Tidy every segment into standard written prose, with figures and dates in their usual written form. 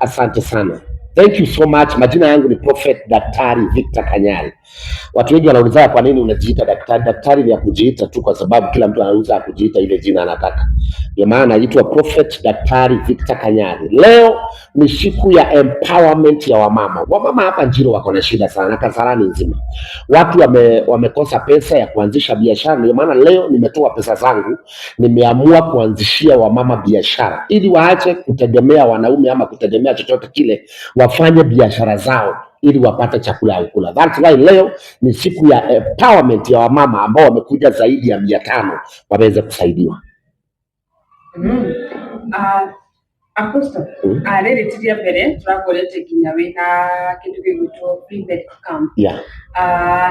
Asante sana. Thank you so much. Majina yangu ni Prophet Daktari Victor Kanyari. Watu wengi wanauliza kwa nini unajiita daktari? Daktari ni ya kujiita tu, kwa sababu kila mtu anaweza kujiita ile jina anataka. Ndio maana naitwa Prophet Daktari Victor Kanyari. Leo ni siku ya empowerment ya wamama. Wamama hapa Njiro wako na shida sana, Kasarani nzima watu wamekosa pesa ya kuanzisha biashara. Ndio maana leo nimetoa pesa zangu, nimeamua kuanzishia wamama biashara ili waache kutegemea wanaume ama kutegemea chochote kile, wafanye biashara zao ili wapate chakula ya kukula. That's why leo ni siku ya empowerment ya wamama ambao wamekuja zaidi ya 500 waweze kusaidiwa. Apostle, rĩrĩ ti rĩa mbere tũrakorete nginya wĩna kĩndũ gĩgwĩtwo free medical camp.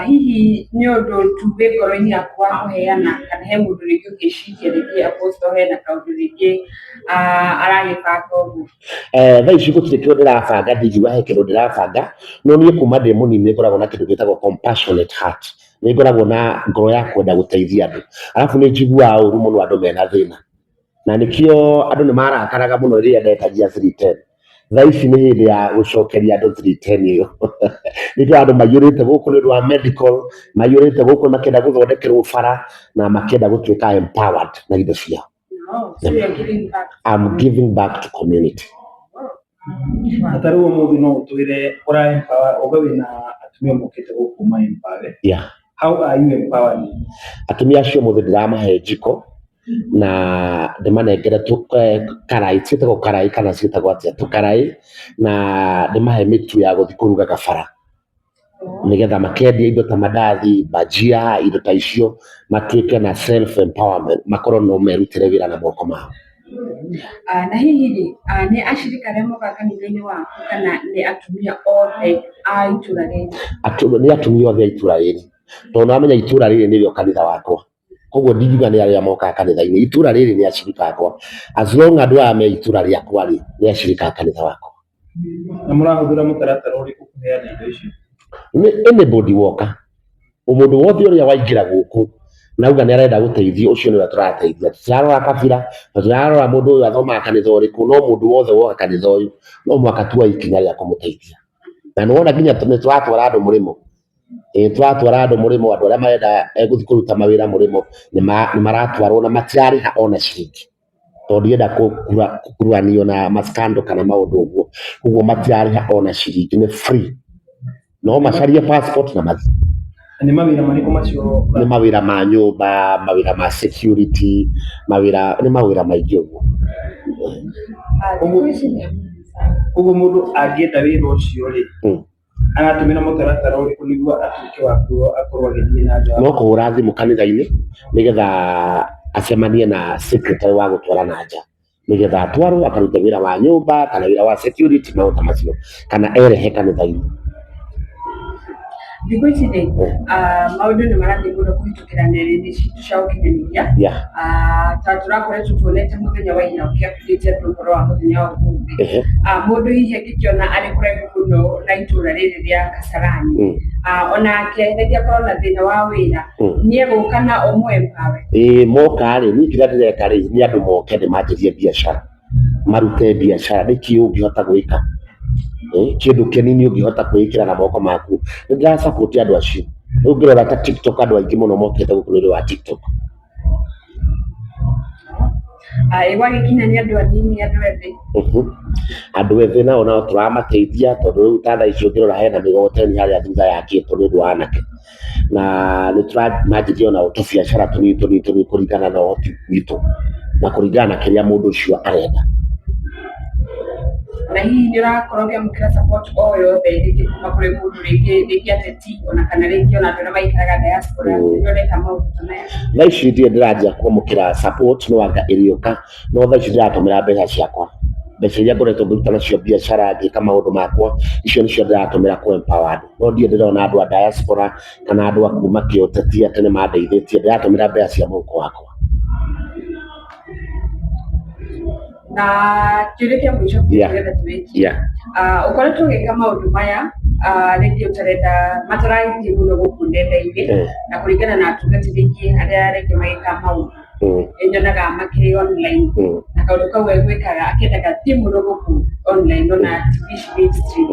Hihi nĩ ũndũ tu wĩ ngoro-inĩ yaku wa kũheana, kana he mũndũ rĩngĩ ũngĩciria rĩngĩ Apostle hena kaũndũ rĩngĩ aragĩbanga ũguo? Thaa ici gũtirĩ kĩndũ ndĩrabanga, ndingiuga he kĩndũ ndĩrabanga, no niĩ kuma ndĩ mũnini nĩ ngoragwo na kĩndũ gĩtagwo compassionate heart. Nĩ ngoragwo na ngoro ya kwenda gũteithia andũ, arabu nĩ njiguaga ũru mũno andũ mena thĩna, na nĩkĩo andũ nĩ marakaraga mũno rĩrĩa ndetagia 310. Thaa ici nĩ hĩndĩ ya gũcokeria andũ 310 ĩyo. Nĩkĩo andũ maiyũrĩte gũkũ nĩ ũndũ wa medical, maiyũrĩte gũkũ makĩenda gũthondekerwo bara na makĩenda gũtuĩka empowered na indo ciao. Oh, so you're giving back. I'm giving back to community. Na ta rĩu ũmũthĩ no ũtwĩre ũra empower, uga wĩna atumia mokĩte gũkũ ma empower. How are you empowering? Atumia acio ũmũthĩ ndĩramahe njiko na ndĩmanengere karai, ciĩtagwo karai kana ciĩtagwo atĩa, tũkarai, na ndĩmahe mĩtu ya gũthiĩ kũruga kabara, nĩgetha makendia indo ta mandathi, bhajia, indo ta icio, matuĩke na self empowerment, makorwo no merutĩre wĩra na moko mao. Na hihi rĩ, nĩ acirika arĩa mokaga kanitha-inĩ waku kana nĩ atumia othe a itũra rĩrĩ? Nĩ atumia othe a itũra rĩrĩ, tondũ nĩwamenya itũra rĩrĩ nĩrĩo kanitha wakwa, koguo ndingiuga nĩ arĩa mokaga kanitha-inĩ, itũra rĩrĩ nĩ acirika akwa. As long andũ aya me itũra rĩakwa rĩ, nĩ acirika a kanitha wakwa. Na mũrahũthĩra mũtaratara ũrĩkũ kũheana indo icio? Nĩ anybody woka, mũndũ wothe ũrĩa waingĩra gũkũ na auga nĩ arenda gũteithio, ũcio nĩwe tũrateithia. Tũtirarora kabira na tũtirarora mũndũ ũyũ athomaga kanitha ũrĩkũ, no mũndũ wothe woka kanitha ũyũ no mũhaka tuoe ikinya rĩa kũmũteithia. Na nĩwona nginya nĩ tũratwara andũ mũrĩmo, ĩĩ, tũratwara andũ mũrĩmo, andũ arĩa marenda gũthiĩ kũruta mawĩra mũrĩmo nĩ maratwarwo na matirarĩha ona ciringi, tondũ ndirenda gũkuruhanio na ma scandal kana maũndũ ũguo, ũguo matirarĩha ona ciringi, nĩ free, no macarie passport na mathiĩ. Na nĩ mawĩra marĩkũ macio? Nĩ mawĩra ma nyũmba, mawĩra ma security, mawĩra nĩ mawĩra maingĩ ũguo. Thikũ ici nĩ Koguo mũndũ angĩenda wĩra ũcio rĩ, aratũmĩra mũtaratara ũrĩkũ nĩguo atuĩke wa akorwo agĩthiĩ na nja? No kũhũra thimũ kanitha-inĩ nĩgetha acemanie na secretary wa gũtwara na nja, nĩgetha atwarwo akarute wĩra wa nyũmba kana wĩra wa security, maũndũ ta macio, kana erehe kanitha-inĩ. Thikũ ici rĩ, maũndũ nĩ marathiĩ mũno kũhĩtũkĩra nenda-inĩ citũ cia ũkinyanĩria. Ta tũrakoretwo tuonete mũthenya wa ira ũkĩ-update andũ ũhoro wa mũthenya wa ũmũthĩ. Mũndũ hihi angĩkĩona arĩ kũraihu mũno na itũra rĩrĩ rĩa Kasarani, onake rĩngĩ akorwo na thĩna wa wĩra, nĩ egũka na ũmũ empower? Ĩĩ, moka rĩ, niĩ kĩrĩa ndĩreka rĩ, nĩ andũ moke ndĩmanjĩrie biacara, marute biacara, nĩkĩ ũngĩhota gwĩka, kĩndũ kĩnini ũngĩhota kwĩĩkĩra na moko maku, nĩ ndĩra support andũ acio. Rĩu ũngĩrora ta TikTok, andũ aingĩ mũno mokĩte gũkũ nĩ ũndũ wa TikTok. Ĩ gwagĩkinya nĩ andũ anini, andũ ethĩ? Andũ ethĩ nao no tũramateithia, tondũ rĩu ta thaa ici ũngĩrora hena mĩgogoteni harĩa thutha yakĩtwo nĩ ũndũ wa anake, na nĩ tũramanjĩria onao tũbiacara tũnini tũnini tũnini kũringana na ũhoti witũ na kũringana na kĩrĩa mũndũ ũcio arenda. Na hihi nĩ ũrakorwo ũkĩamũkĩra support o yothe rĩngĩ kuma kũrĩ mũndũ rĩngĩ ateti, ona kana rĩngĩ ona andũ arĩa maikaraga diaspora, nĩ ũreka maũndũ ta maya? Thaa ici ndirĩ ndĩranjia kwamũkĩra support, no anga ĩrĩũka, no thaa ici ndĩratũmĩra mbeca ciakwa, mbeca iria ngoretwo ngĩruta nacio biacara ngĩka maũndũ makwa, icio nĩcio ndĩratũmĩra kũ empower andũ, no ndirĩ ndĩrona andũ a diaspora kana andũ a kuma kĩũteti atĩ nĩ mandeithĩtie, ndĩratũmĩra mbeca cia mũhuko wakwa. Na kĩũria kĩa mũico nĩgetha tũrĩkie. Ũkoretwo ũgĩka maũndũ maya, rĩngĩ ũtarenda matarathiĩ mũno gũkũ nenda-inĩ, na kũringana na atungatĩri aingĩ arĩa rĩngĩ magĩkaga maũndũ. Nyonaga makĩrĩ online na kaũndũ kau egwĩkaga akendaga thiĩ mũno gũkũ online ona TV ici mainstream.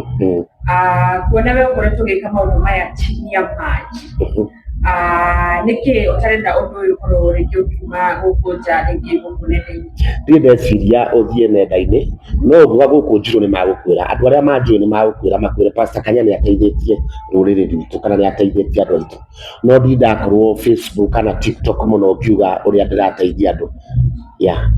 Kuona we ũkoretwo ũgĩka maũndũ maya chini ya maji, nĩkĩ ũtarenda ũndũ ũyũ ũkorwo rĩngĩ ũkiuma gũkũ nja, rĩngĩ gũkũ nenda-inĩ? Ndirĩ ndeciria ũthiĩ nenda-inĩ, no ũngiuga gũkũ njirũ nĩ magũkwĩra, andũ arĩa manjũĩ nĩ magũkwĩra, makwĩre Pastor Kanya nĩ ateithĩtie rũrĩrĩ rwitũ kana nĩ ateithĩtie andũ aitũ. No ndirĩ ndakorwo Facebook kana TikTok mũno ngiuga ũrĩa ndĩrateithia andũ. Yeah.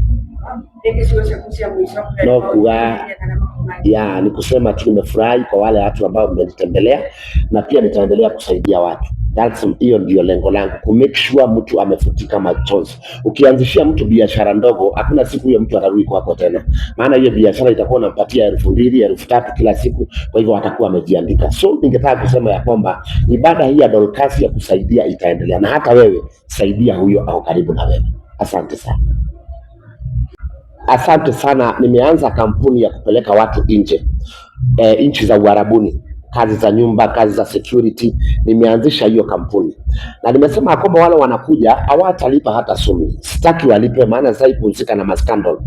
Rĩngĩ ciugo ciaku cia mũico kũrĩ No arĩa kuga maũthikĩrĩria kana makumagia. Ya, ni kusema tu nimefurahi kwa wale watu ambao mmenitembelea na pia nitaendelea kusaidia watu. That's, hiyo ndio lengo langu, ku make sure mtu amefutika machozi. Ukianzishia mtu biashara ndogo, hakuna siku huyo mtu atarudi kwako tena, maana hiyo biashara itakuwa unampatia 2000, 3000 kila siku, kwa hivyo atakuwa amejiandika. So ningetaka kusema ya kwamba ibada hii ya Dorcas ya kusaidia itaendelea, na hata wewe saidia huyo au karibu na wewe. Asante sana. Asante sana. Nimeanza kampuni ya kupeleka watu nje, nchi za Uarabuni, kazi za nyumba, kazi za security. Nimeanzisha hiyo kampuni na nimesema kwamba wale wanakuja hawatalipa hata sumi. Sitaki walipe, maana sasa kuhusika na mascandal.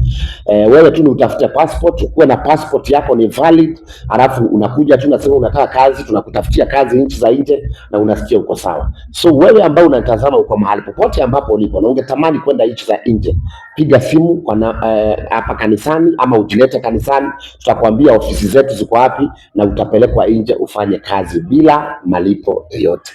Wewe tu ni utafute passport, ukuwe na passport yako ni valid, alafu unakuja tu unasema unataka kazi, tunakutafutia kazi nchi za nje na unasikia uko sawa. So wewe ambao unatazama uko mahali popote ambapo ulipo na ungetamani kwenda nchi za nje, piga simu kwa hapa kanisani ama ujilete kanisani, tutakwambia ofisi zetu ziko wapi na utapelekwa nje ufanye kazi bila malipo yoyote.